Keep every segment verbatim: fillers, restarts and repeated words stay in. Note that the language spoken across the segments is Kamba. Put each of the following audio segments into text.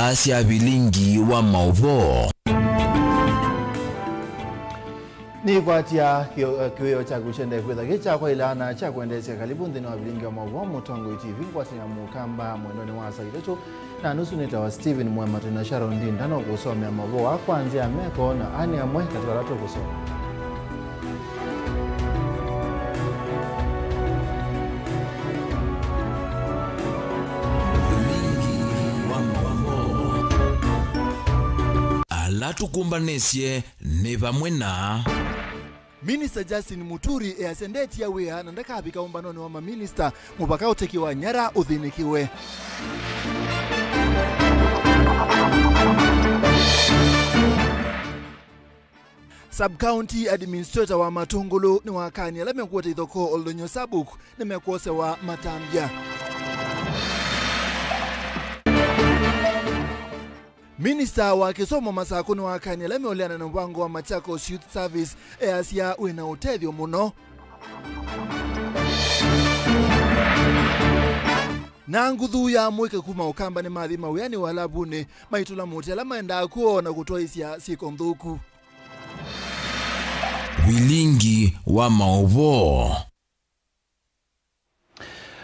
Asya vilingi wa maũvoo. Nĩkwatya kĩo-, kĩwĩo kyaku kyendee kwĩtha kĩ kyakwa ila na kya kwendeesya. Kalivu nthĩnĩ wa vilingi wa maũvoo Mũtongoi T V, ngwatany'a mũkamba mwendonĩ wa saa itatũ na nusu. Nĩtawa Stephen Mwema, twĩna Sharon Ndinda no kũsomea maũvoo aa kwa nzĩa ya meko, na aa nĩ amwe katĩ wa ala tũkũsoma. Vilingi wa maũvoo ala tũkũmbanĩsye nĩ vamwe na. Minista Justin Muturi easya ndetiĩa wĩa na ndakavika ũmbanonĩ wa maminista mũvaka ũteki wa nyara ũthĩnĩkĩwe. Sub-County Administrator wa Matũngũlũ nĩwakanie ala mekũete ithokoo Oldonyo Sabuk nĩmekwosewa matambya. Minista wa kĩsomo Masakũ nĩwakanie ala meũleana na mũvango wa Machakos Youth Service, easya wĩna ũtethyo mũno. Na nguthu ya mũika kuma Ũkamba nĩmathi mawĩanĩ Walavunĩ maitũla mũtĩ ala maendaa kwoo na kũtwaĩsya syĩko nthũku. Vilingi wa maũvoo.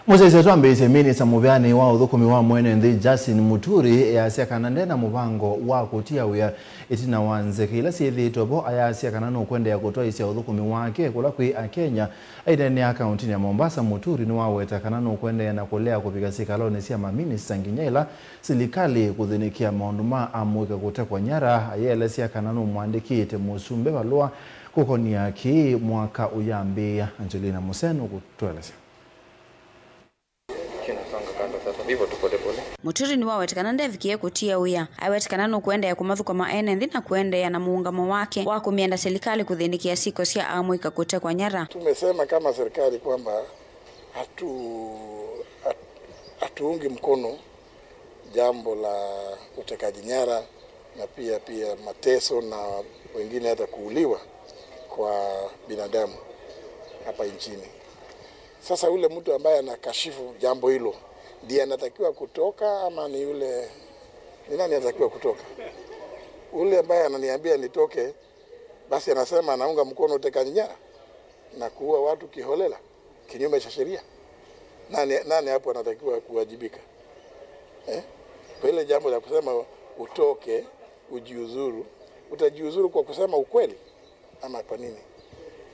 Mũsyaĩĩsya twambĩĩsye, minista mũveani wa ũthũkũmi wa mwene nthĩ Justin Muturi easya kana nde na mũvango wa kũtia wĩa ĩtina wa nzeke ila syĩthĩĩtwe vo. Ayasya kana nũkũendeea kũtwaĩsya ũthũkũmi wake kũla kwĩ Akenya. Aineenea kaũntinĩ ya Mombasa, Muturi nĩwaweta kana nũkũendeea na kũlea kũvika sikalonĩ sya maminista nginya ĩla silikalĩ kũthĩnĩkĩa maũndũ ma amũika kũtekwa nyara. Ayĩelesya kana nũmwandĩkĩte mũsumbĩ valũa kũkonia kĩĩ mwaka ũyambĩĩa. Angelina Museno kũtũelesya. Muturi nĩwaweta kana ndevikie kũtia wĩa. Aweta kana nũkũendeea kũmathũkũma ene nthĩ na kũendeea na mũũngamo wake wa kũmĩenda silikalĩ kũthĩnĩkĩa syĩko sya amũika kũtekwa nyara. Tumesema kama serikali kwamba hatu-, hat-, hatuungi mkono jambo la utekaji nyara na pia, pia mateso na wengine hata kuuliwa kwa binadamu hapa nchini. Sasa ule mtu ambaye anakashifu jambo hilo ndiye anatakiwa kutoka ama ni yule, ni nani anatakiwa kutoka? Ule ambaye ananiambia nitoke, basi anasema anaunga mkono utekaji nyara na kuua watu kiholela kinyume cha sheria. Nani, nani hapo anatakiwa kuwajibika? Eh? Kwa ile jambo la kusema utoke, ujiuzuru, utajiuzuru kwa kusema ukweli ama kwa nini?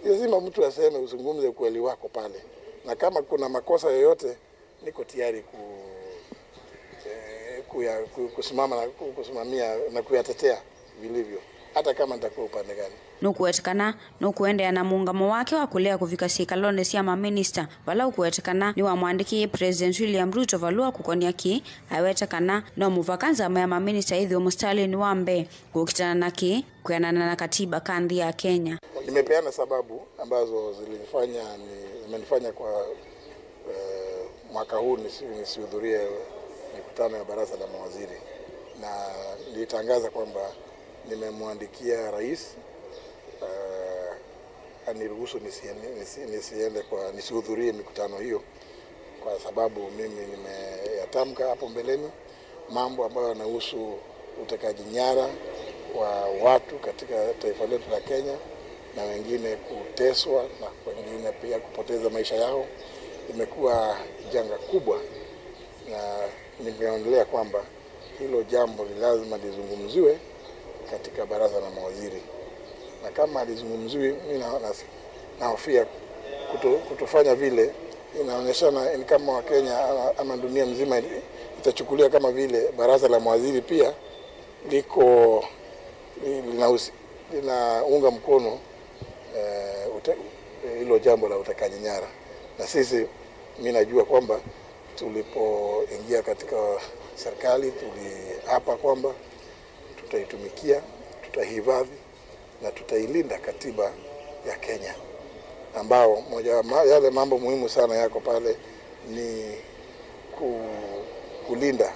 Lazima mtu aseme, uzungumze ukweli wako pale. Na kama kuna makosa yoyote, niko tayari ku-, eh, kuya-, ku-, kusimama na ku-, kusimamia na kuyatetea vilivyo, hata kama nitakuwa upande gani. Nũkũweta kana nũkũendeea na mũũngamo wake wa kũlea kũvika syĩkalonĩ sya maminista, vala ũkũweta kana nĩwamwandĩkĩie President William Ruto valũa kũkonia kĩĩ. Aweta kana no mũvaka nzama ya maminista ĩthĩwe mũsitalĩnĩ wa mbee kũkitana na kĩĩ kwĩanana na katiba ka nthĩ ya Kenya. Nimepeana sababu ambazo zilinifanya ni-, zimenifanya kwa, eh, mwaka huu nisi-, nisihudhurie mikutano ya baraza la mawaziri, na nilitangaza kwamba nimemwandikia rais, eh, aniruhusu nisiende, nisi-, nisiende kwa, nisihudhurie mikutano hiyo kwa sababu mimi nimeyatamka hapo mbeleni mambo ambayo yanahusu utekaji nyara wa watu katika taifa letu la Kenya na wengine kuteswa na wengine pia kupoteza maisha yao. Imekuwa janga kubwa, na nimeonelea kwamba hilo jambo ni lazima lizungumziwe katika baraza la mawaziri, na kama halizungumziwi, mimi na-, na-, nahofia kuto-, kutofanya vile inaonyeshana ni kama Wakenya ama, ama dunia mzima itachukulia kama vile baraza la mawaziri pia liko li-, linahusi-, linaunga mkono, eh, ute-, hilo jambo la utekaji nyara. Na sisi, mimi najua kwamba tulipoingia katika serikali, tuliapa kwamba tutaitumikia, tutahifadhi na tutailinda katiba ya Kenya, ambao moja wa ma-, yale mambo muhimu sana yako pale ni ku-, kulinda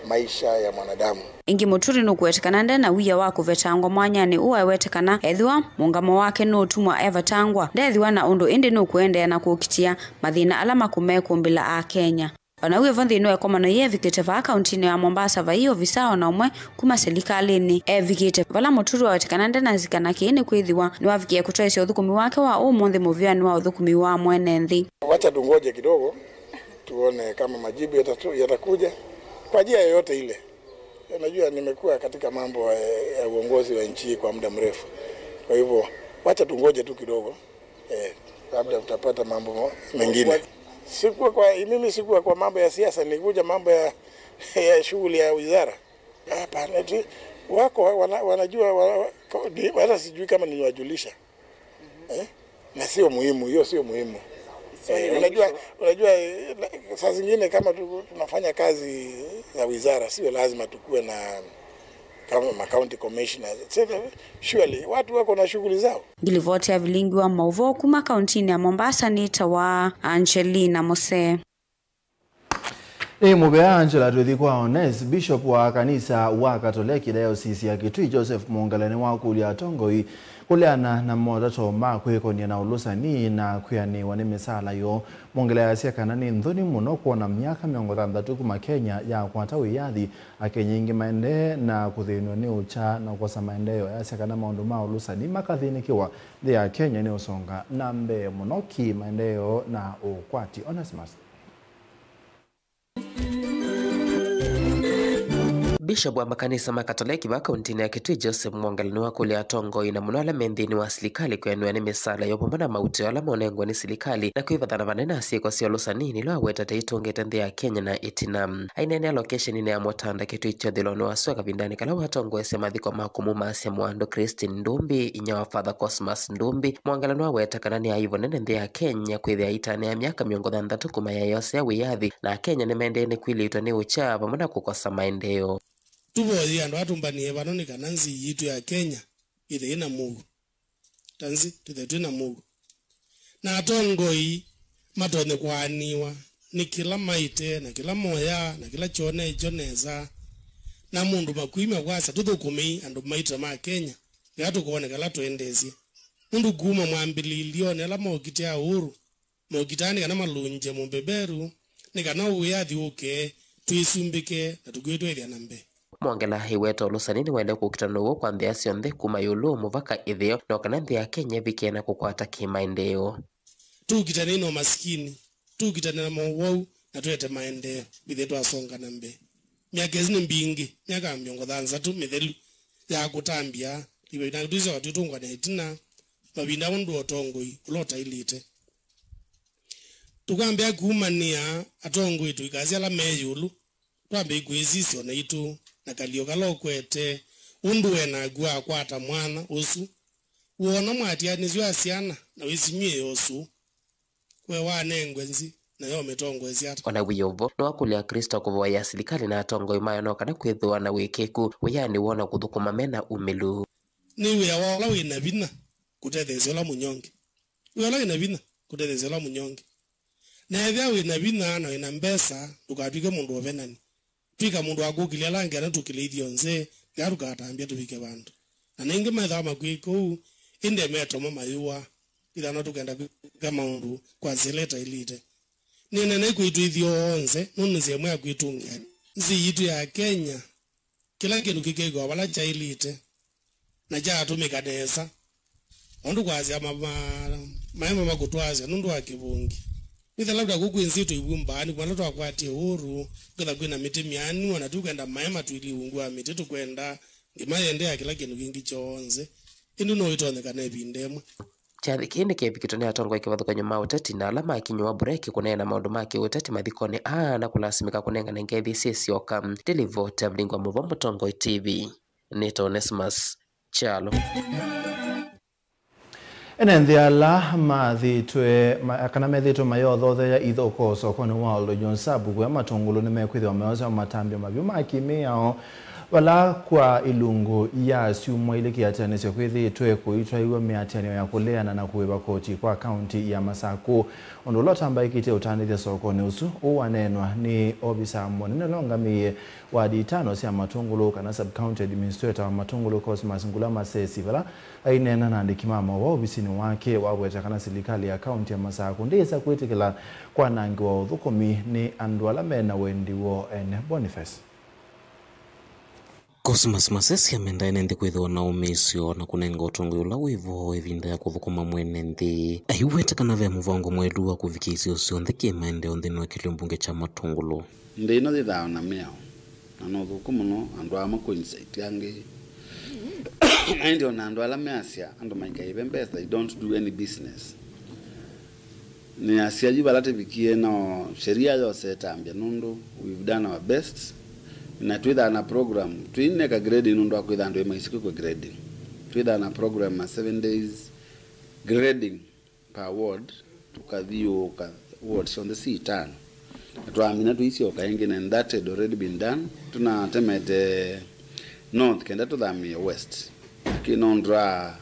maisha ya mwanadamu. Ĩngĩ, Muturi nũkũweta kana nde na wia wa kũvetangwa mwanyanĩ ũũ. Aweta kana ethĩwa mũũngamo wake nũũtumwa evetangwa, ndethĩwa na ũndũ, ĩndĩ nũkũendeea na kũkitĩa mathĩna ala makũmekũmbĩla Akenya. O na wĩ vo nthĩnĩ wa ĩkomano yĩĩ evikĩte vaa kauntinĩ ya Mombasa, vai ovisa o na ũmwe kuma silikalĩnĩ evikĩte, vala Muturi aweta kana ndanasika na kĩĩ nĩ kwĩthĩwa nĩwavikie kũtwaĩsya ũthũkũmi wake wa ũmũnthĩ mũvĩanĩ wa ũthũkũmi wa mwene nthĩ. Wacha tungoje kidogo, tuone kama majibu yatatu-, yatakuja kwa njia yoyote ile. Unajua, nimekuwa katika mambo, eh, ya uongozi wa nchi hii kwa muda mrefu. Kwa hivyo, wacha tungoje tu kidogo. Eh, labda utapata mambo mo-, mengine. Sikuwa kwa, mimi sikuwa kwa mambo ya siasa, nilikuja mambo ya, ya shughuli ya wizara. Hapana, eti wako wana-, wanajua wa-, wa-, ni-, hata sijui kama niliwajulisha. Eh? Na sio muhimu, hiyo sio muhimu. Eh, unajua, unajua, eh, la-, saa zingine kama tu-, tunafanya kazi za wizara, sio lazima tukuwe na kama ma county commissioners, et cetera. Surely, watu wako na shughuli zao. Ngilivoti ya vilingi wa mauvoo kuma kauntinĩ ya Mombasa nĩ ta wa Angelina Mose. Ĩ mũvea Angela, twĩthi kwa Ones. Bishop wa kanisa wa Katoleki Diocese ya Kitui, Joseph Mwongela, nĩwakũlya atongoi kũleana na motato ma kwĩkonia na ũlũsani na kwĩanĩwa nĩ mĩsaala yoo. Mwongela asya kana nĩ nthoni mũno kwona myaka mĩongo thanthatũ kuma Kenya yakwata wĩyathi, Akenya aingĩ maendee na kũthĩnw'a nĩ ũkya na kũkosa maendeeo. Asya kana maũndũ ma ũlũsani makathĩnĩkĩwa nthĩ ya Kenya nĩ ũsonga na mbee mũno ki maendeeo na ũkwati. Onesimus. Bishop wa makanisa ma Katoleki va kauntinĩ ya Kitui, Joseph Mwongela, nĩwakũlya atongoi na mũno ala me nthĩnĩ wa silikalĩ kwĩanĩwa nĩ mĩsaala yoo vamwe na mautĩo ala monengwa nĩ silikalĩ na kwĩvathana vanene na syĩko sya ũlũsani ila awetete itũngĩte nthĩ ya Kenya na ĩtina. Aineenea loketioninĩ ya Mũtanda Kitui kyothĩlonĩ wa sua kavindanĩ kala watongoesya mathiko ma kũmũmaasya mwandũ Christine Ndumbi, inya wa Father Cosmas Ndumbi, Mwongela nĩwaweta kana nĩ aivo nene nthĩ ya Kenya kwĩthĩa ĩtanĩa myaka mĩongo thanthatũ kuma yaĩosea wĩyathi, na Akenya nĩmaendee nĩ kwilĩtwa nĩ ũkya vamwe na kũkosa maendeeo. Tũvoye andũ aa tũmbanĩe vano nĩ kana nzĩ yitũ ya Kenya ĩthĩe na mũuo. Ta nzĩ, twĩthĩe twĩ na mũuo. Na atongoi matonye kũaanĩwa nĩ kĩla maĩte, na kĩla moyaa, na kĩla kyonee kyo nesa. Na mũndũ makwĩmya kwasya, tũthũkũmei andũ maitũ ma Kenya, ĩla tũkone kala tũendesye. Nũndũ kuma mwambĩlĩĩlyonĩ ala mokitĩa ũũru, mokitaa nĩ kana malũngye mũmbeberu, nĩ kana wĩyathi ũke, twĩsumbĩke, na tũkwĩtwaĩthya na mbee. Mwongela aiweta ũlũsani nĩwaĩle kũkitana ũw'o kwa nthĩa syonthe kuma ĩũlũ mũvaka ĩtheo, no kana nthĩ ya Kenya ĩvike na kũkwata kĩmaendeeo. Tũkitanei na ũmasikini, tũkitane na mowau, na tũete maendeeo, wĩthĩe twasonga na mbee. Myaka ĩsu nĩ mbingĩ, myaka mĩongo thanthatũ mĩthelu ya kũtambya, ĩvinda twĩsyoka twĩtũngwa na ĩtina, mavinda amwe nũndũ wa ũtongoi ũla ũtaĩlĩte. Tũkambĩa kumanĩa atongoi tũikasya ala me ĩũlũ, twambĩe kwĩsisya o naitũ na kalio kala ũkwete, ũndũ we naku wakwata mwanya ũsu, woona mwatianĩsyo a syana na wĩsinyie ũsu, we wanengwe nzĩ, nayo ũmĩtongoesya ata? O na wĩ o vo, nĩwakũlya Aklĩsto kũvoya silikalĩ na atongoi mayo no kana kwĩthĩwa na wĩkĩku wĩanĩ woo na kũthũkũma me na umĩlu. Nĩ wĩa wa ũla wĩ na vinya kũtetheesya ũla mũnyonge. Wĩa ũla wĩ na vinya kũtetheesya ũla mũnyonge. Na ethĩwa wĩ na vinya na wĩ na mbesa, ndũkatw'ĩke mũndũ ũvenani. Twĩka mũndũ wa kũkĩlya ala angĩ ana tũkĩlĩithye onthe, ĩla tũkatambya tũvike vandũ. Na ningĩ methĩwa makwĩka ũu, ĩndĩ metoma mayũa, ĩthano tũkenda kwĩka maũndũ kwa nzĩa ĩla ĩtaĩlĩte. Nĩnene kwitũ ithyonthe, nũndũ nzĩa ĩmwe ya kwĩtũngĩa. Nzĩ yitũ ya Kenya, kĩla kĩndũ kĩkekĩwa vala kyaĩlĩte, na kyatũmĩka nesa. Ũndũ kwasya ma-, ma-, maema makũtwasya nũndũ wa kĩvũngi. Wĩthĩa labda kũu kwĩ nzĩ tũivu mbaani, kuma vala twakwatie ũũru, kwĩtha kwĩna mĩtĩ mĩanu, o na tũkwenda maema tũilyĩ ungu wa mĩtĩ, tũkwenda ngima yĩendee kĩla kĩndũ kĩngĩ kyonthe. Ĩndĩ no ĩtonyeka na ĩvinda ĩmwe. Kyathĩ kĩĩ nĩkeevikĩtwe nĩ atongoi kĩvathũkany'o ma ũteti na ala makinyĩwa mbureki kũneena maũndũ ma kĩũteti mathikonĩ aa na kũlasimĩka kũnengane ngethi syĩ syoka. Ndilivoti ya Vilingi wa Mũvoo Mũtongoi T V, nĩtawa Onesmus Kyalo. Ene nthĩ ala mathĩtwe, ma-, kana methĩtwe mayothothea ithokoo sokonĩ wa Old John Sabu kũya Matũngũlũ nĩmekwĩthĩwa meosya matambya mavyũ ma kĩmĩao Vala kwa ilungu ya syumwa ilĩ kĩatĩanĩsyo kwĩthĩĩtwe kũitwaiw'a mĩatĩanĩo ya kũleana na kũĩva koti kwa kaunti ya Masakũ, ũndũ ũla ũtambaĩkĩte ũtanĩthya sokonĩ ũsu. Ũũ waneenwa nĩ ovisa mũnene ũla ũngamĩĩe wadi itano sya Matũngũlũ, kana Sub-County Administrator wa Matũngũlũ, Cosmas Ngula Masesi, vala aineena na andĩki ma maũvoo ovisinĩ wake, waweta kana silikalĩ ya kaunti ya Masakũ ndĩĩsa kwĩtĩkĩla kwanangĩwa ũthũkũmi nĩ andũ ala me na wendi woo ene. Boniface. Cosmas Masesi amendaa ene nthĩ kwĩthĩwa na ũmĩĩsyo na kũnenga ũtongoi ũla wĩ vo ĩvinda ya kũthũkũma mwene nthĩ. Aiweta kana ve mũvango mwaĩlu wa kũvikĩa isio syonthe kĩmaendeeo nthĩnĩ wa kĩlio mbunge kya Matũngũlũ. Nthĩ ĩno yĩthaa na mĩao, na no thũku mũno andũ amwe kũinsaitia angĩ. Na ĩndĩ ona andũ ala measya andũ maikaĩve mbesa, they don't do any business. Nĩasya yu vala tĩvikie no sheria yose ĩtambya, nũndũ we've done our best, na twĩthaa na program, twĩneka grading nũndũ wa kwĩtha andũ ĩ maisiku kwĩ grading. Twĩthaa na program ya seven days grading per ward, tũkathiũũka ward syonthe si itano, na twamina tũisyoka ĩngĩ, and that had already been done. Tũnatemete north kenda tũthamĩe west, lakini nũndũ wa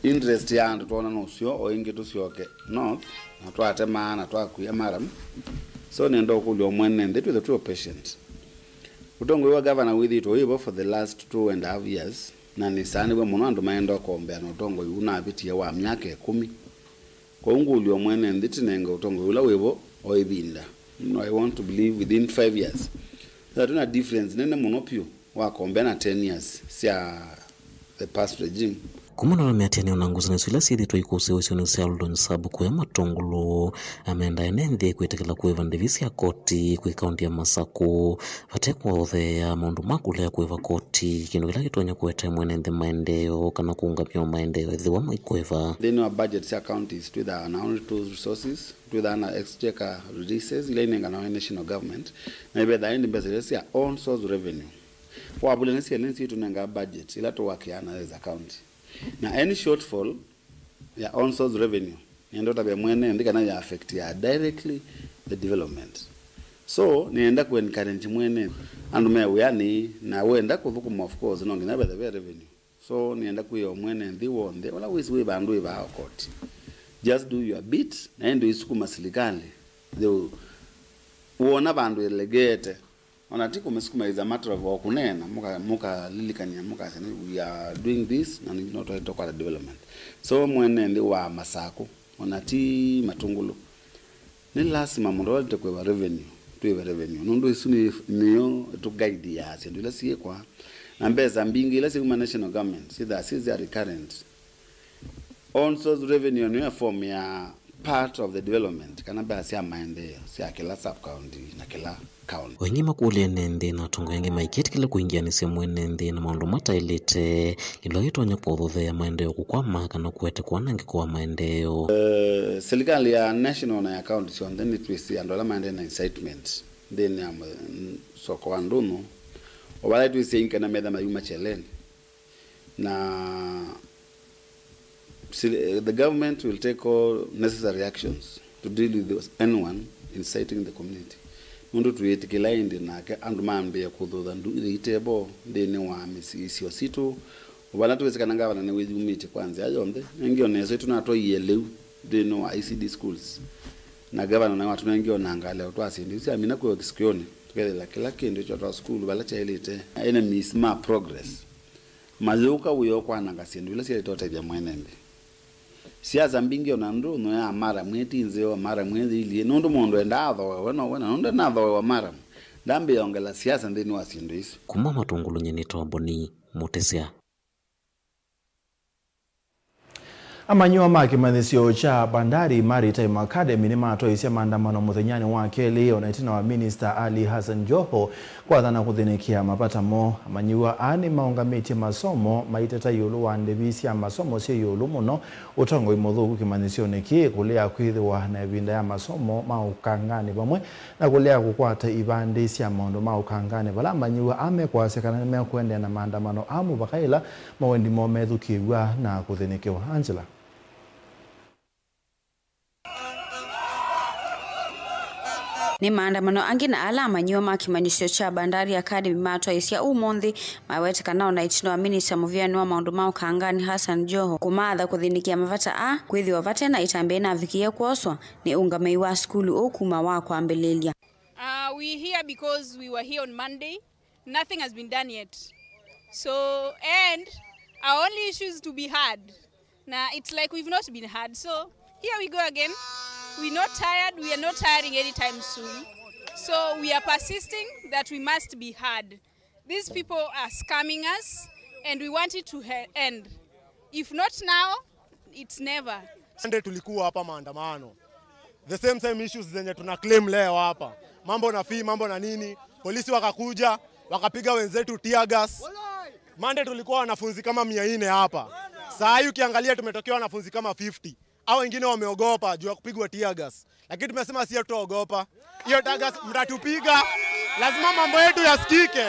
interest ya andũ, twona nũseo o ĩngĩ tũsyoke north, na twatemaa na twakuya Maram. So nĩenda ũkũlya o mwene nthĩ twĩthe twĩ o patient. Ũtongoi wa gavana wĩthĩĩtwe wĩ vo for the last two and a half years, na nĩsaanĩw'e mũno andũ maenda ũkombea na ũtongoi ũũ navĩtie wa myaka ĩkũmi. Kwoou ngũlya o mwene nthĩ tũnenge ũtongoi ũla wĩ vo o ĩvinda. No, I want to believe within five years. Sasa twĩna difference nene mũno vyũ wakombea na ten years sya the past regime. Kumana na mĩatĩanĩo na ngusanĩsyo ila syĩthĩtwe ikũsĩĩwa isionĩ sya Oldony Sub kũya Matũngũlũ, amenda ene nthĩ kwĩtĩkĩla kũĩva ndĩvi sya koti kwĩ kaunti ya Masakũ vate kũotheea maũndũ ma kũlea kũĩva koti, kĩndũ kĩla kĩtonya kũete mwene nthĩ maendeeo kana kũũngamĩa maendeeo ethĩwa maikũĩva. Nthĩnĩ wa budget sya counties twĩthaa na only two resources, twĩthaa na exchequer releases ila inenganawa nĩ national government, na ivethaa ĩndĩ mbesa ila sya own source revenue. Wavulya nĩ syene nĩsyo itũnengaa budget ĩla tũwakĩaa nayo as a county. Na any shortfall ya own source revenue, nĩenda ũtavya mwene nthĩ kana ya affect ya directly the development. So nĩenda kũ encourage mwene andũ me wĩanĩ, na wenda kũthũkũma, of course, no nginya vethe ve revenue. So nĩenda kwĩa o mwene nthĩ w'onthe ũla wĩsĩ wĩ vandũ ĩvaa o koti, just do your bit, na ĩndĩ isukuma silikalĩ. They'll, wona vandũ ĩlegeete, ona ti kũmĩsukuma, is a matter of o kũneena, mũka- mũkalilikania, mũkasya, "We are doing this, na nĩ- no twaĩte tũkwata development." So mwene nthĩ wa Masakũ, ona ti Matũngũlũ, nĩ lasima mũndũ ũla ũlĩte kũĩva revenue, twĩve revenue, nũndũ ĩsu nĩ- nĩyo ĩtũ guide ya syĩndũ ila syĩkwa, na mbesa mbingĩ ila syuma national government syĩthaa syĩ sya recurrent. Own source revenue nĩyo form ya part of the development, kana mbesa sya maendeeo sya kĩla sub county na kĩla county. O aingĩ makũlya ene nthĩ na atongoi angĩ maikĩtĩkĩla kũingĩanĩsya mwene nthĩ na maũndũ mataĩlĩte, kĩndũ kĩtonya kũthothea maendeeo kũkwama kana kũete kwanangĩka kwa maendeeo. Eh, serikali ya national na ya county syonthe nĩtwĩsĩ andũ ala maendee na incitement nthĩnĩ ya mũ- soko wa ndũnyũ, o vala twĩsĩ aingĩ kana metha mayuma kyeleni. Na si- the government will take all necessary actions to deal with those- anyone inciting the community. Nũndũ twĩtĩkĩla ĩndĩ nake andũ mambĩĩe kũthũtha nduthi itevo nthĩnĩ wa mĩsyĩ- isio sitũ, o vala tũwĩsĩ kana ngavana nĩwĩyumĩtye kwa nzĩa yonthe. Nengĩ o na ĩsu tũnatwaie lĩu nthĩnĩ wa E C D schools, na ngavana nawe watũnengie o na ngalĩko twa syĩndũ isu syamina kwĩwa kĩsikioni, tũkethĩla kĩla kĩndũ kyotwa sukulu vala kyaĩlĩte. Enemies ma progress mayũka wĩa ũkwananga syĩndũ ila syaĩlĩte ũtethya mwene nthĩ. Siasa mbingĩ o na ndũnyũ ya mara mwĩ ti nzeo, mara mwĩ yĩilyĩ, nũndũ mũndũ endaa athoewe nowe, na nũndũ enathoewa mara ndambĩĩa ongela siasa nthĩnĩ wa syĩndũ isu. Kuma Matũngũlũ nyie nĩ Tomboni Mũtĩsya. Amanyĩw'a ma kĩmanyĩsyo kya Bandari Maritime Academy nĩmatwaisye maandamano mũthenyanĩ wa kelĩ, o na ĩtina wa Minista Ali Hassan Joho kwathana kũthĩnĩkĩa mavata moo. Amanyĩw'a aa nĩmaũngamĩtye masomo maiteta ĩũlũ wa ndĩvi sya masomo syĩ ĩũlũ mũno, ũtongoi mũthũku kĩmanyĩsyonĩ kĩĩ, kũlea kwĩthĩwa na ĩvinda ya masomo ma ũkanganĩ vamwe na kũlea kũkwata ivandĩ sya maũndũ ma ũkanganĩ, vala amanyĩw'a aa mekwasya kana nĩmekũendeea na maandamano aa mũvaka yĩla mawendi moo methukĩĩw'a na kũthĩnĩkĩwa. Angela. Nĩ maandamano angĩ na ala amanyĩw'a ma kĩmanyĩsyo kya Bandari Academy matwaĩsya ũmũnthĩ, maweteka nao na ĩtina wa minista mũvĩanĩ wa maũndũ ma ũkangani Hassan Joho kũmaatha kũthĩnĩkĩa mavata aa, kwĩthĩwa vate na ĩtambya ĩnavikĩie kwoswa nĩ ũngamĩi wa sukulu ũũ kuma wa kwambĩlĩlya. Uh, we here because we were here on Monday. Nothing has been done yet. So, and our only issues to be heard. Now, it's like we've not been heard. So, here we go again. We're not tired. We are not tiring anytime soon. So, we are persisting that we must be heard. These people are scamming us, and we want it to he- end. If not now, it's never. Sunday tulikuwa hapa maandamano. The same, same issues zenye tuna claim leo hapa. Mambo na fee, mambo na nini. Polisi wakakuja, wakapiga wenzetu tear gas. Monday tulikuwa wanafunzi kama mia nne hapa. Saa hii ukiangalia tumetokewa wanafunzi kama fifty. Hao wengine wameogopa juu ya kupigwa tear gas. Lakini tumesema si hatutaogopa. Hiyo tear gas mtatupiga. Lazima mambo yetu yasikike.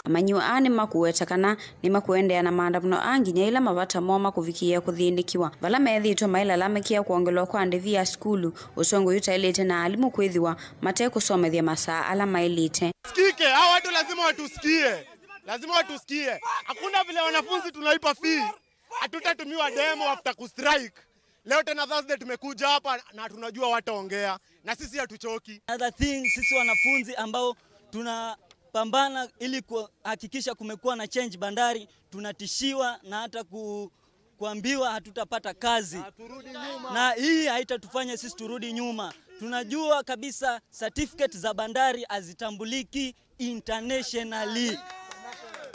Amanyĩw'a aa nĩmakũweta kana nĩmakũendeea na maandamano aa nginya ĩla mavata moo makũvikĩĩa kũthĩnĩkĩwa, vala methĩĩtwe mailalamĩkĩa kwongelwa kwa ndĩvi ya sukulu, ũtongoi ũtaĩlĩte na alimũ kwĩthĩwa mate kũsomethya masaa ala maĩlĩte. Sikike, hao watu lazima watusikie. Lazima watusikie. Hakuna vile wanafunzi tunalipa fee. Hatutatumiwa demo after kustrike. Leo tena Thursday tumekuja hapa na tunajua wataongea. Na sisi hatuchoki. Another thing, sisi wanafunzi ambao tunapambana ili kuhakikisha kumekuwa na change Bandari, tunatishiwa na hata ku, kuambiwa hatutapata kazi. Na hii haitatufanya sisi turudi nyuma. Tunajua kabisa certificate za Bandari hazitambuliki internationally.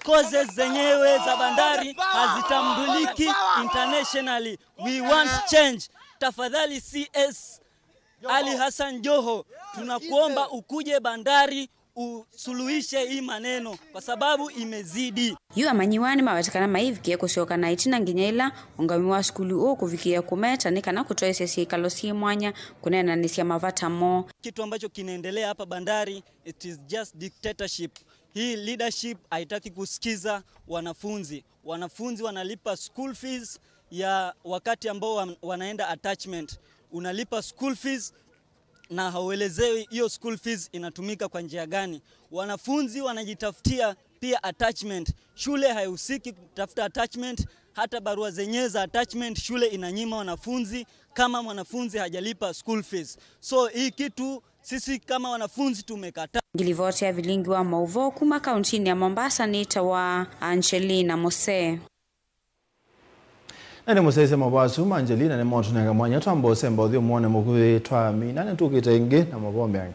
Courses zenyewe za Bandari hazitambuliki internationally. We want change. Tafadhali C S Ali Hassan Joho, tunakuomba ukuje Bandari usuluhishe hii maneno kwa sababu imezidi. Yu amanyĩw'a nĩmaweta kana maivikĩe kũsyoka na ĩtina nginya ĩla ũngamĩi wa sukulu ũũ kũvikĩĩa kũmeta nĩ kana kũtwaĩsya syĩkalo syĩ mwanya kũneenanĩsya mavata moo. Kitu ambacho kinaendelea hapa Bandari, it is just dictatorship. Hii leadership haitaki kusikiza wanafunzi. Wanafunzi wanalipa school fees ya wakati ambao wan- wanaenda attachment. Unalipa school fees na hauelezewi hiyo school fees inatumika kwa njia gani. Wanafunzi wanajitafutia pia attachment. Shule haihusiki kutafuta attachment, hata barua zenyewe za attachment shule inanyima wanafunzi kama mwanafunzi hajalipa school fees. So hii kitu sisi kama wanafunzi tumekataa. Ngilivoti ya vilingi wa mauvoo kuma kauntinĩ ya Mombasa nĩtawa Angelina Mose. Na nĩ mũsyaĩĩsya mavoo asu ma Angelina nĩmo tũnenga mwanya twamba ũsemba ũthyũ mũone mũkuvĩ twamina, nĩtũkĩte ĩngĩ na mavoo mangĩ.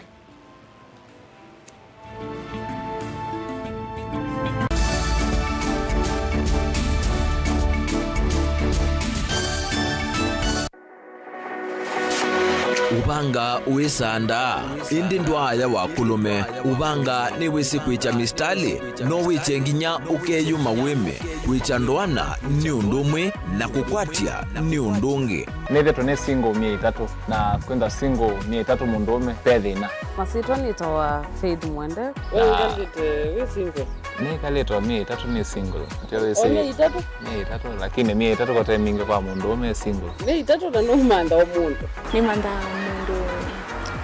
Ũvanga wĩsandaa, ĩndĩ ndwaaya wa kũlũme. Ũvanga nĩwĩsĩ kwĩkya mĩsitalĩ, no wĩkye nginya ũkeyũma wĩme. Kwĩkya ndoana nĩ ũndũ ũmwe, na kũkwatya nĩ ũndũ ũngĩ. Nĩthĩtwe nĩ single myei ĩtatũ, na kwĩnza single myei ĩtatũ mũndũũme, ve thĩna. Masyĩtwa nĩtawa Faith Mwende. We wĩkalĩte wĩ single? Nĩkalĩtwe myei ĩtatũ nĩ single. Atĩ wĩsĩ o myei ĩtatũ? Myei ĩtatũ, lakini myei ĩtatũ kote mingĩ kwa mũndũũme single. Myei ĩtatũ na nũmantha o mũndũ. Nĩmanthaa mũndũ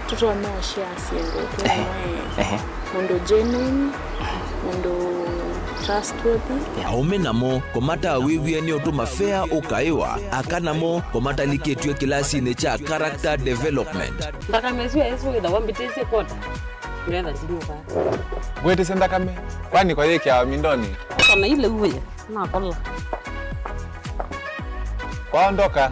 tũtonya ũshare syĩndũ twĩ hamwe. Ehe. Mũndũ genuine, mũndũ trustworthy. Aũme namo kũmatawĩw'e nĩ ũtũ mafea ũkaĩwa, aka namo kũmatalikĩtw'e kĩlasinĩ kya character development. Nthakame ĩsu yaĩsĩ wĩthawa mbĩtĩsye kwota. Ngetha ndinyuka. Ngwĩtĩsye nthakame, kwani kwa yĩkĩawa mindoni? Kana ile uwe, nakola. Kwaondoka.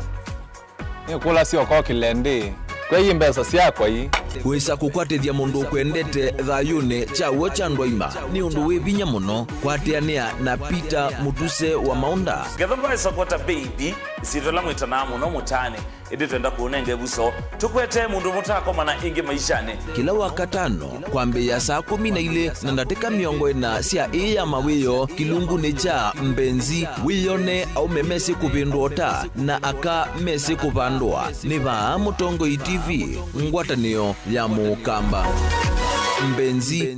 Nĩkũlasya ũkokĩle ndĩ. Kwei mbesa syakwa ii. Kwĩsa kũkwatĩthya mũndũ ũkwendete thayũnĩ kya w'o kya ndwaima nĩ ũndũ wĩ vinya mũno. Kwatĩanĩa na Peter Mũtuse wa Maũnda. Ngetha mbaĩsa kwota baby, ĩsyĩtwa ĩla mwĩtanaa mũno mũtaanĩ, ĩndĩ twenda kũũnenga ĩvuso. Tũkwete mũndũ mũtakomana ĩngĩ maishanĩ. Kĩla Wakatano, kwambĩĩa saa kũmi na ilĩ na ndatĩka mĩongo ĩna sya ĩĩ ya mawĩoo, kĩlungunĩ kya Mbenzi, wĩyone aũme mesĩ kũvĩndũa ũta na aka mesĩ kũvandũa. Nĩ vaa Mũtongoi T V, ngwatanĩo ya Mũkamba. Mbenzi.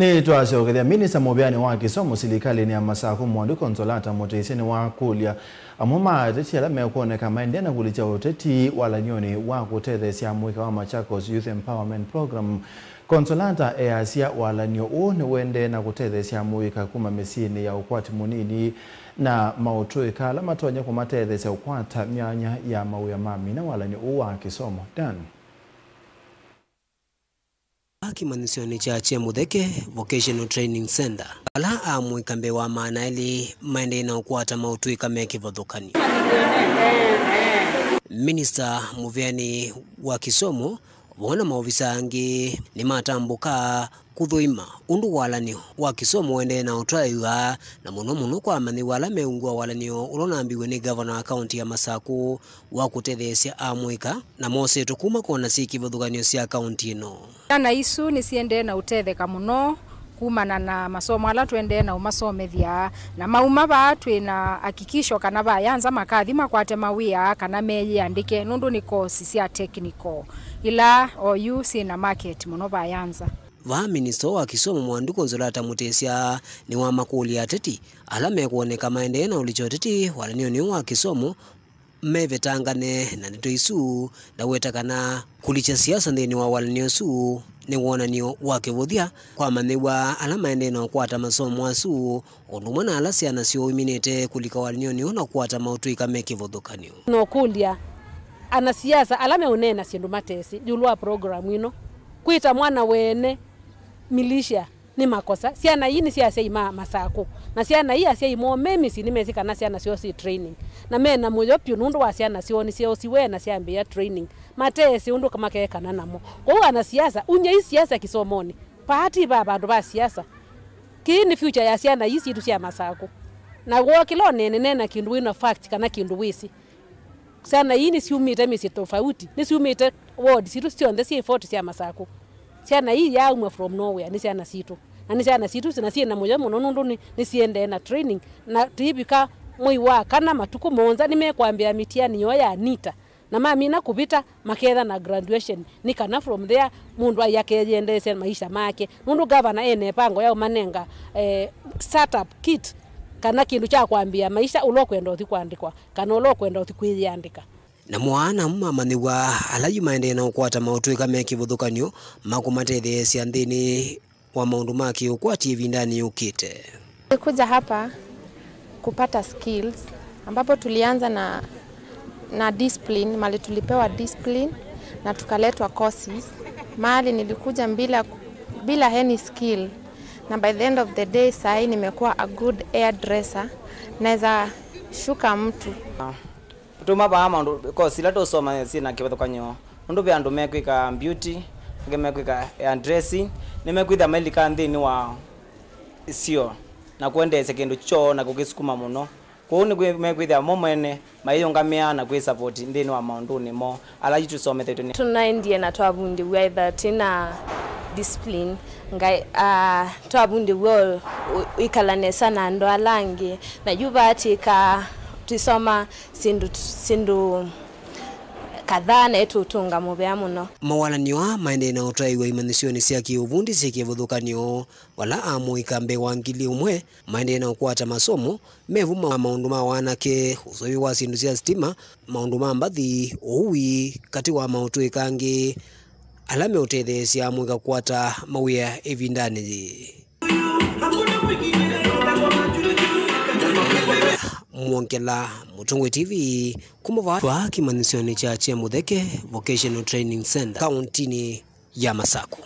Nĩtwasyokethya. Minista mũvĩanĩ wa kĩsomo silikalĩnĩ ya Masakũ Mwandu Consolata Mũtĩsya nĩwakũlya amwe ma ateti ala mekwoneka maendee na kũlikya ũteti walany'onĩ wa kũtetheesya amũika wa Machakos Youth Empowerment Program. Consolata easya walany'o ũũ nĩwendee na kũtetheesya amũika kuma mĩsyĩnĩ ya ũkwati mũnini na maũtũĩka ala matonya kũmatetheesya ũkwata myanya ya mawĩa ma mina walany'o ũũ wa kĩsomo. Dan. Kĩmanyĩsyonĩ kya Kye Mũtheke Vocational Training Center, ala amũika mbee wa maana elĩ maendee na ũkwata maũtũĩka me kĩvathũkany'o. Minista mũvĩanĩ wa kĩsomo vamwe na maovisa angĩ nĩmatambũka kũthũima ũndũ walany'o wa kĩsomo ũendee na ũtaĩwa, na mũno mũno kwa amanyĩw'a ala meũngw'a walany'o ũla ũnambiwe nĩ ngavana wa kaũntĩ ya Masakũ wa kũtetheesya amũika na mosetwe kuma kona syĩ kĩvathũkany'o sya kaũntĩ ĩno. Syana isu nĩsiendee na ũtetheka mũno kumana na masomo ala tũendee na ũmasomethya, na mauma vaa twĩ na hakikisho kana vaya nza makathi makwate mawĩa kana meyĩandĩke, nũndũ nĩ kosi sya technical ila oyu syĩ na market mũno vaya nza. Vaa minista wa kĩsomo Mwandu Consolata Mũtĩsya nĩwamakũlya ateti ala mekwoneka maendee na ũlikya ũteti walany'onĩ ũũ wa kĩsomo mevetangane na ndeto isu, ndaweta kana kũlikya siasa nthĩnĩ wa walany'o ũsu nĩ wonany'o wa kĩvũthya kwa amanyĩw'a ala maendee na ũkwata masomo asu, o ũndũ ũmwe na ala syana syoo iminĩte kũlika walany'onĩ ũũ na kũkwata maũtũĩka me kĩvathũkany'o. Nokũlya anasiasa ala meũneena syĩndũ matesĩ ĩũlũ wa program ĩno, kwĩta mwana wene militia nĩ makosa. Syana ii nĩ sya asyai ma Masakũ, na syana ii asyai moo me mĩsyĩ nĩmesĩ kana syana syoo syĩ training, na me na mũyo vyũ nũndũ wa syana syoo nĩsyeosiwe na syambĩĩa training, matesĩ ũndũ makekana namo. Kwoou anasiasa, unyai siasa kĩsomonĩ. Vaa ti va vandũ va siasa. Kĩĩ nĩ future ya syana ii sitũ sya Masakũ. Na woo kĩla ũneene, neena kĩndũ wĩ na fact kana kĩndũ wĩsĩ. Syana ii nĩsyumĩte mĩsyĩ tofauti, nĩsyumĩte ward sitũ syonthe syĩ forty sya Masakũ. Syana ii yaaumwa from nowhere, nĩ syana sitũ. Na nĩ syana sitũ, na syĩ na mũyo mũno nũndũ nĩ, nĩsiendee na training. Na tũivika mwei wa kana, matukũ mũonza, nĩmekwambĩĩa mĩtiani yoo ya NITA. Na mamina kũvita, maketha na graduation, nĩ kana from there mũndũ ai akeyĩendeesya maisha make, nũndũ gavana ena ĩvango ya ũmanenga, eh, startup kit, kana kĩndũ kya kwambĩĩa maisha, ũla ũkwenda ũthi kũandĩkwa, kana ũla ũkwenda ũthi kwĩyĩandĩka. Namo ana amwe ma amanyĩw'a ala yu maendee na ũkwata maũtũĩka me kĩvathũkany'o ma kũmatetheesya nthĩnĩ wa maũndũ ma kĩũkwati ĩvindanĩ yũkĩte. Nilikuja hapa kupata skills, ambapo tulianza na, na discipline, mali tulipewa discipline na tukaletwa courses. Mahali nilikuja bila, bila any skill, na by the end of the day, sahi nimekuwa a good hairdresser. Naweza shuka mtu. Tũma vaa maũndũ, kosi ila tũsoma syĩ na kĩvathũkany'o, nũndũ ve andũ mekwĩka beauty, angĩ mekwĩka hairdressing, nĩmekwĩthĩa mailika nthĩnĩ wa isio na kũendeesya kĩndũ kyoo na kũkĩsukuma mũno. Kwoou nĩkwĩ-, mekwĩthĩa mo mwene mayĩyũngamĩa na kwĩsapoti nthĩnĩ wa maũndũnĩ moo ala yu tũsomethetw'e nĩ. Tũnaendie na twavundĩw'a ethĩwa twĩ na discipline, ngai, ah, twavundĩw'a ũ-, ũ-, ũikala nesa na andũ ala angĩ, na yu vaatĩka twĩsoma syĩndũ, syĩndũ kadhaa na ĩtũtũnga mũvea mũno. Mawalany'o aa maendee na ũtaĩwa imanyĩsyonĩ sya kĩũvundi syĩ kĩvathũkany'o, vala amũika mbee wa ngili ũmwe maendee na ũkwata masomo mevu ma maũndũ ma wanake, ũseũvyo wa syĩndũ sya sitima, maũndũ ma mbathi, ũui, katĩ wa maũtũĩka angĩ ala meũtetheesya amũika kũkwata mawĩa ĩvindanĩ yĩĩ. Mwongela, Mũtongoi T V, kuma vaa kĩmanyĩsyonĩ kya Kye Mũtheke Vocational Training Center, kaũntinĩ ya Masakũ.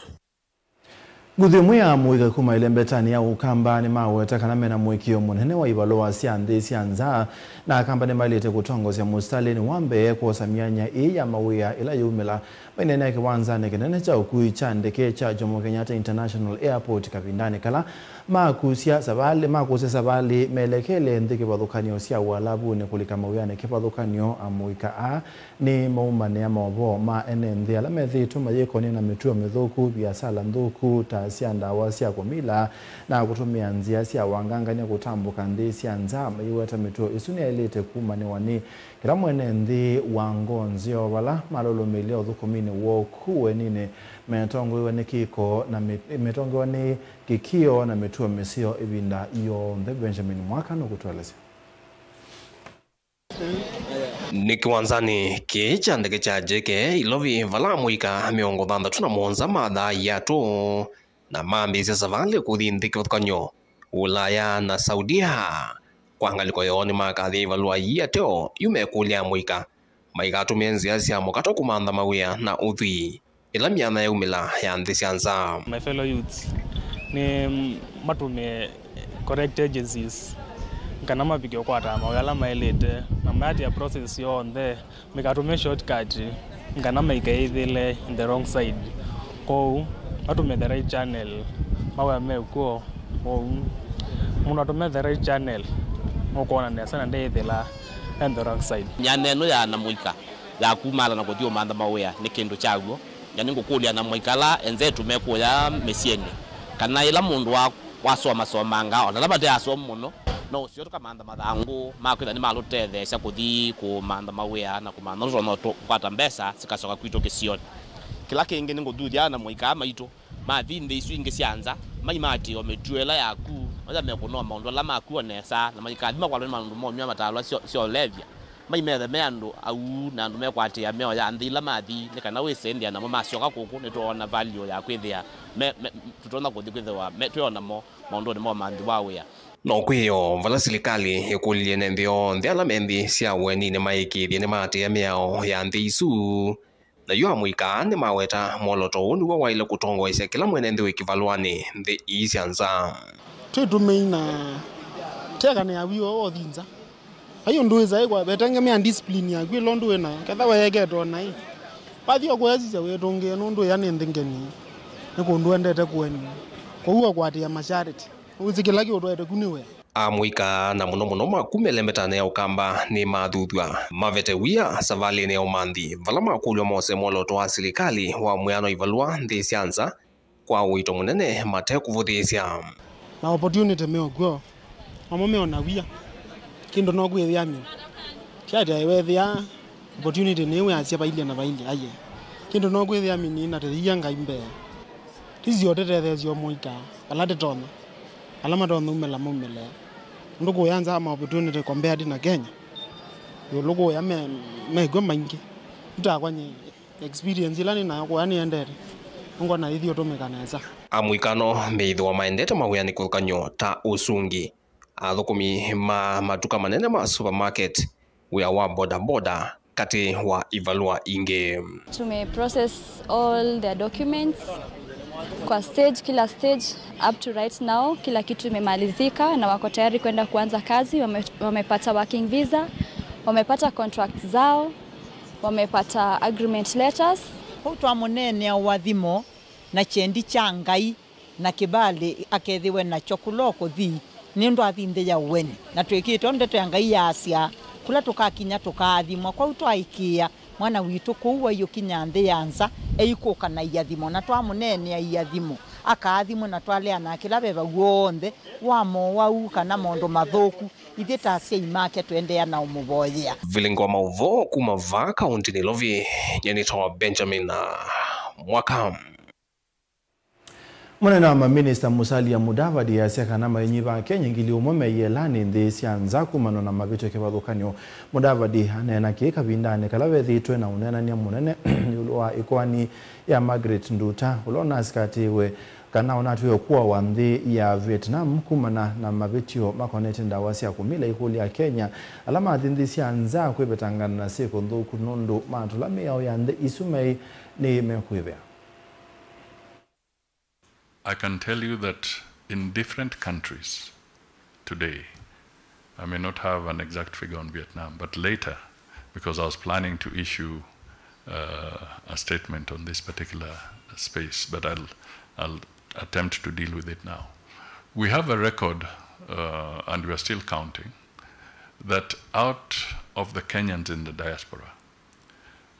Nguthu ĩmwe ya amũika kuma ĩlembetanĩ ya Ũkamba nĩmaweta kana mena mũĩkĩĩo mũnene wa ivalũa sya nthĩ sya nza, na Akamba nĩmaĩlĩte kũtongosya mũsitalĩnĩ wa mbee kwosa myanya ĩĩ ya mawĩa ĩla yĩumĩla. Maineenea kĩwanzanĩ kĩnene kya ũkui kya ndeke kya Jomo Kenyatta International Airport kavindanĩ kala makusya savalĩ, makusya savalĩ melekele nthĩ kĩvathũkany'o sya Ũalavunĩ kũlika mawĩanĩ kĩvathũkany'o. Amũika aa nĩmaumanĩa maũvoo ma ene nthĩ ala methĩĩtwe mayĩkonĩa na mĩtuo mĩthũku, viasala nthũku ta sya ndawa sya kũmila, na kũtũmĩa nzĩa sya wangangany'a kũtambũka nthĩ sya nza. Maiweta mĩtuo ĩsu nĩyaĩlĩte kumanĩwa nĩ kĩla mwene nthĩ wa ngoo nzeo vala malũlũmĩĩlya ũthũkũminĩ Nĩ w'o kũu weninĩ metongoew'a nĩ kĩko na mĩ-, metongoew'a nĩ kĩkĩo na mĩtuo mĩseo ĩvinda yonthe. Benjamin Mwaka nũkũtũelesya. Nĩ kĩwanzanĩ kĩĩ kya ndeke kya J K Nairobi, vala amũika mĩongo thanthatũ na mũonza mathaa iatũ na mambĩĩsya savalĩ kũthi nthĩ kĩvathũkany'o, Ulaya na Saudia. Kwa ngalĩko yoo, nĩmakathĩa ivalũa ii ateo yu mekũlya amũika maikatũmĩe nzĩa sya mũkato kũmantha mawĩa na ũthwii ĩla myanya yaumĩla ya nthĩ sya nza. My fellow youths, nĩ matũmĩe correct agencies kana mavike ũkwata mawĩa ala maĩlĩte na maatĩa process yonthe, maikatũmĩe shortcut kana maikaĩthĩle in the wrong side. Kwoou matũmĩe the right channel, mawĩa me kw'o. Kwoou mũndũ atũmĩe the right channel, nũkwona nesa na ndeĩthĩla in the wrong side. Myanya ĩno ya na mũika ya kumala na kũthi ũmantha mawĩa nĩ kĩndũ kya w'o. Na nĩngũkũlya na mũika ala enzetu mekũya mĩsyĩnĩ, kana ĩla mũndũ wa, wasomasomanga, o na ala mate asomu mũno, no ũseo tũkamantha mathangũ ma kwĩtha nĩmalũtetheesya kũthi kũmantha mawĩa na kũmantha ũndũ tũtonya kũkwata mbesa sikasoka kwitũ kĩsionĩ. Kĩla kĩngĩ nĩngũthuthya na mũika maitũ mathi nthĩ isu ingĩ sya nza, maimatĩĩe mĩtuo ĩla yaku, maya mekũnoa maũndũ ala maku o nesa, na maikathi makwatwa nĩ maũndũ momywa matalwa syo, sya ũlevya. Maimethe me andũ au na andũ mekwatĩĩa mĩao ya nthĩ ila mathi, nĩ kana wĩsĩ ĩndĩ namo masyoka kũkũ nĩtwoona value ya kwĩthĩa me, me, tũtonya kũthi kwĩthĩwa me, twĩ o namo maũndũnĩ ma ũmanthi wa wĩa. No kwĩo vala silikalĩ ĩkũlilye ene nthĩ onthe ala me nthĩ sya ũeninĩ maĩkĩĩthye nĩmaatĩĩa mĩao ya nthĩ isu. Na yu amũika nĩmaweta mwolooto ũũ nĩw'o waĩle kũtongoesya kĩla mwene nthĩ wĩ kĩvalũanĩ nthĩ ii sya nza. Twĩtũmei na tekanĩa wio ũthi nza. Ai ũndũ wĩsa ĩkwa vetengemea discipline yaku ĩla ũndũ wĩ nayo. Ketha weekete o naĩ. Wathi o kũesisya wĩtũngĩe nũndũ ĩya nĩ nthĩ ngeni. Nĩ kũndũ wendete kũenwa. Kwoou ũkwatĩĩa masharti. Wĩsĩ kĩla kĩũtwaĩte ku nĩ wĩa. Amũika na mũno mũno ma kuma ĩlembetanĩ ya Ũkamba nĩmathuthw'a mavete wia savalĩnĩ ya ũmanthi, vala makũlw'a mose mwolooto wa silikalĩ wa mwĩano ivalũa nthĩ sya nza kwa ũito mũnene mate kũvũthĩĩsya. Ma opportunity me o kw'o, amwe me o na wia, kĩndũ no kwĩthĩa mĩu. Ti atĩ aĩ wethĩa opportunity nĩ wĩasya vailye na vailye, aye. Kĩndũ no kwĩthĩa mĩnini na tĩyia Ngai mbee. Ti sio tĩtetheesye o mũika, vala tĩtonya, ala matonya umĩla maumĩle. Ũndũ kũya nza ma opportunity compared na Kenya, ĩũlũ kũya me, mekw'o maingĩ. Yu takwa nyie, experience ĩla nĩ nayo kũya nĩendete, ngona ĩthi ũtũmĩka nesa. Amũika no methĩwa maendete mawĩanĩ kĩvathũkany'o ta ũsungi, athũkũmi ma matuka manene ma supermarket, wĩa wa bodaboda, katĩ wa ivalũa ingĩ. Tume process all their documents kwa stage, kila stage up to right now, kila kitu imemalizika na wako tayari kwenda kuanza kazi. Wame, wamepata working visa, wamepata contract zao, wamepata agreement letters. Kwoou twamũneenea ũathimo na kyendi kya Ngai na kĩvalĩ akethĩwe nakyo kũla ũkũthi, nũndũ athi nthĩ ya ũeni. Na twĩkĩte ũndũ ndeto ya Ngai yaasya, kũla tũkakinya tũkaathimwa. Kwoou twaĩkĩĩa mwana witũ kũu waiũkinya nthĩ ya nza, eikũka na iathimo, na twamũneenea iathimo, akaathimwe, na twaleana na kĩla veva w'onthe wa mowau kana maũndũ mathũku. Ithyĩ ta asyai make tũendeea na ũmũvoyea. Vilingi wa maũvoo kuma vaa kaũnti Nairobi, nyie nĩtawa Benjamin Mwaka. Mũnene wa maminista Musalia Mudavadi easya kana mainyiva Akenya ngili ũmwe me ĩelanĩ nthĩ sya nza kumana na mavĩtyo kĩvathũkany'o. Mudavadi aneena kĩĩ kavindanĩ kala vethĩĩtwe na ũneenany'a mũnene ĩũlũ wa ĩkoani ya Margaret Nduta, ũla ũnasikatĩwe kana ũnatw'ĩe kũawa nthĩ ya Vietnam kumana na mavĩtyo makonetye ndawa sya kũmila. Ĩkũlya Akenya ala mathi nthĩ sya nza kwĩvetangana na syĩko nthũku nũndũ matũla mĩao ya nthĩ isu maĩ nĩ mekwĩvea. I can tell you that in different countries today, I may not have an exact figure on Vietnam, but later, because I was planning to issue uh, a statement on this particular space, but I'll, I'll attempt to deal with it now. We have a record, uh, and we are still counting, that out of the Kenyans in the diaspora,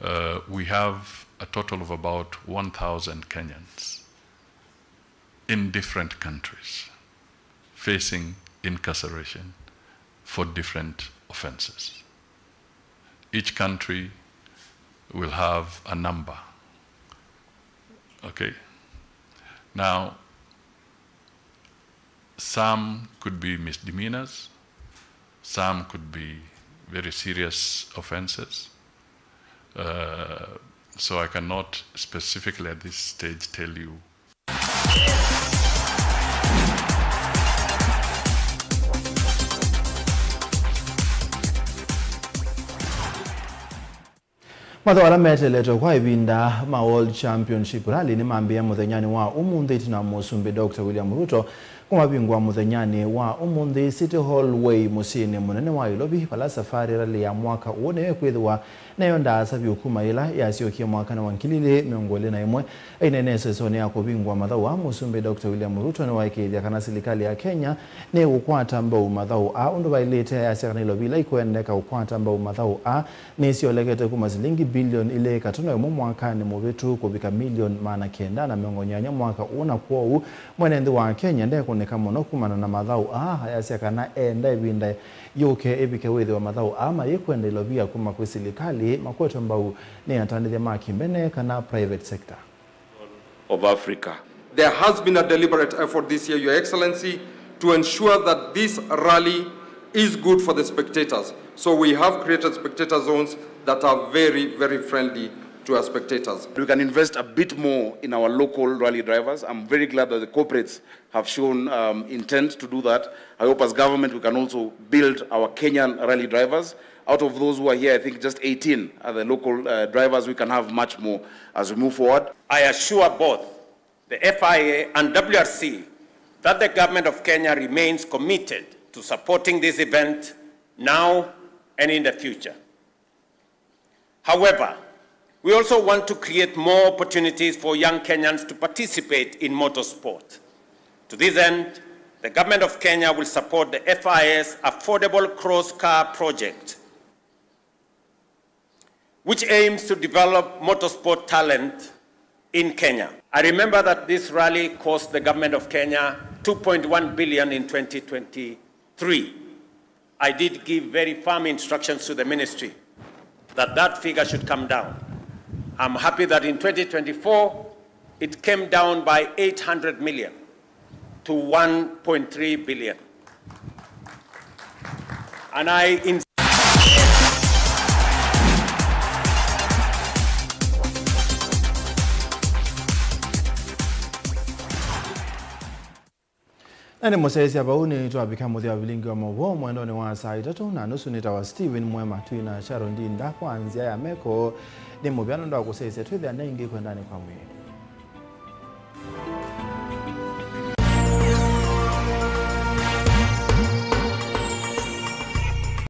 uh, we have a total of about one thousand Kenyans in different countries facing incarceration for different offenses. Each country will have a number Okay. Now, some could be misdemeanors, some could be very serious offenses. Uh, so I cannot specifically at this stage tell you. Mathaũ ala meteletwe kwa ĩvinda ma World Championship Rally nĩmambĩĩa mũthenyanĩ wa ũmũnthĩ, ĩtina wa Mũsumbĩ Doctor William Ruto kũmavingũa mũthenyanĩ wa ũmũnthĩ City Hall Way, mũsyĩnĩ mũnene wa Nairobi, vala Safari Rally ya mwaka ũũ nĩyo ĩkwĩthĩwa neyo ndaasa vyũ kuma yĩla yasyokie mwakanĩ wa ngili ilĩ mĩongo ĩlĩ na ĩmwe. Aineena ĩsesenĩ ya kũvingũa mathaũ aa, Mũsumbĩ Doctor William Ruto nĩwaĩkĩĩthya kana silikalĩ ya Kenya nĩĩkũkwata mbau mathaũ aa ũndũ vaĩlĩte. Ayasya kana ilovi ila ikwendeka kũkwata mbau mathaũ aa nĩsyolekete kuma silingi bilioni ilĩ katono ĩmwe mwakanĩ mũvĩtu kũvika milioni maana kenda na mĩongo nyanya mwaka ũũ, na kwoou mwene nthĩ wa Kenya ndekũnĩka mũno kumana na mathaũ aa. Ayasya kana eenda ĩvinda yũke ĩvike wĩthĩwa mathaũ aa mayĩkwenda ilovia kuma kwĩ silikalĩ makwetwe mbau nĩ atanĩthya ma kĩmbene kana private sector. Of Africa. There has been a deliberate effort this year, Your Excellency, to ensure that this rally is good for the spectators. So we have created spectator zones that are very, very friendly to our spectators. We can invest a bit more in our local rally drivers. I'm very glad that the corporates have shown um, intent to do that. I hope as government we can also build our Kenyan rally drivers. Out of those who are here, I think just eighteen are the local uh, drivers. We can have much more as we move forward. I assure both the F I A and W R C that the Government of Kenya remains committed to supporting this event now and in the future. However, we also want to create more opportunities for young Kenyans to participate in motorsport. To this end, the Government of Kenya will support the F I A's Affordable Cross Car Project, which aims to develop motorsport talent in Kenya. I remember that this rally cost the Government of Kenya two point one billion in twenty twenty-three. I did give very firm instructions to the ministry that that figure should come down. I'm happy that in twenty twenty-four, it came down by eight hundred million to one point three billion. And I ins- Na nĩ mũsyaĩĩsya vau nĩtwavika mũthya wa vilingi wa maũvoo mwendonĩ wa saa itatũ na nusu. Nĩtawa Steven Mwema, twĩ na Sharon Ndinda kwa nzĩa ya meko. Nĩ mũvea nũndũ wa kũsyaĩĩsya twĩthĩa na ingĩ kwendanĩ kwa mwĩĩ.